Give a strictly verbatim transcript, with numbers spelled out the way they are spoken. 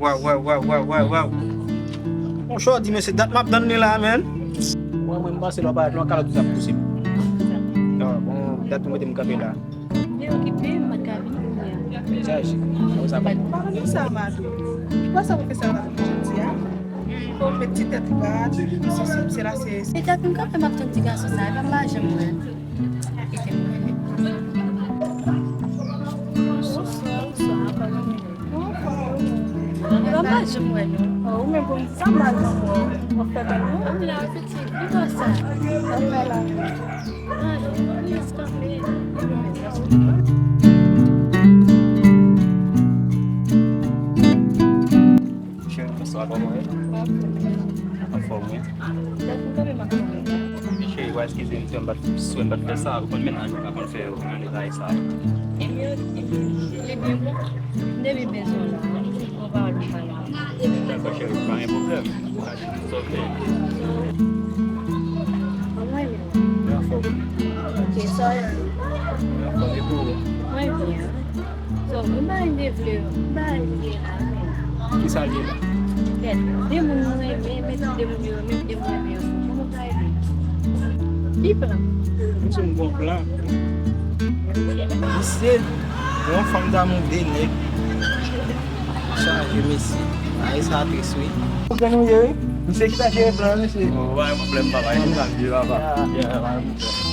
Waw, waw, waw, waw, waw, waw. Bon, jodi, men se dat m ap tann li la, men. Mwen, mwen, m panse lè w parèt, lè w kalòt, tout ap posib. Non, bon, dat pou mete m kanpe la. Li okipe, m pa t ka vini kounye a. Chaje. Bon, sa va. Pa konn sa, Madou. Ki pwasa pwofesè a t ap jodi a? Pou met ti tèt ba, ti sesi, se la, se. Se dat m kanpe, m ap tann ti gason sa, e pa m pa janm wè l. Kite m. Bonswa, bonswa, kòman nou ye? Mwen pa janm wè nou. Oh, ou menm pou m di sa, m pa janm wè w. Ou fè bèl, non? Ou la, pitit, ki bò sa? Ou la la. Ah, non, ou rès kanpe. Cheri, bonswa, kòman w ye? Anfòm, wi. Cheri, w a eskize m, si m pa t, si m pa t fè sa, ou konn mennaj mwen pa konn fè yo, nan detay sa. Ebyen, li byen bon. M te vin bezwen w la. Bon pawòl m pale. Dakò, cheri, pa gen pwoblèm. Sa w fè? Mwen byen. Mwen anfòm. Ok, sa w ye? Mwen anfòm, e pou ou? Mwen byen. So, mwen pa vin vle, mwen pa vle la, men. Ki sa l ye la? Kèt, de moun mwen renmen, men tout de moun yo renmen, de moun renmen yo fou. Kòman w ka ede? Ki plan? Misye, m se yon plan. Misye, yon fanm damou de nèg. Chaje, mesye. Ay, sa tris, wi. Ou gen nou ye, wi. Misye ki ta jere plan, mesye. Oh, pa gen pwoblèm, papa. E konsa l ye, papa. Yeah, pa gen pwoblèm.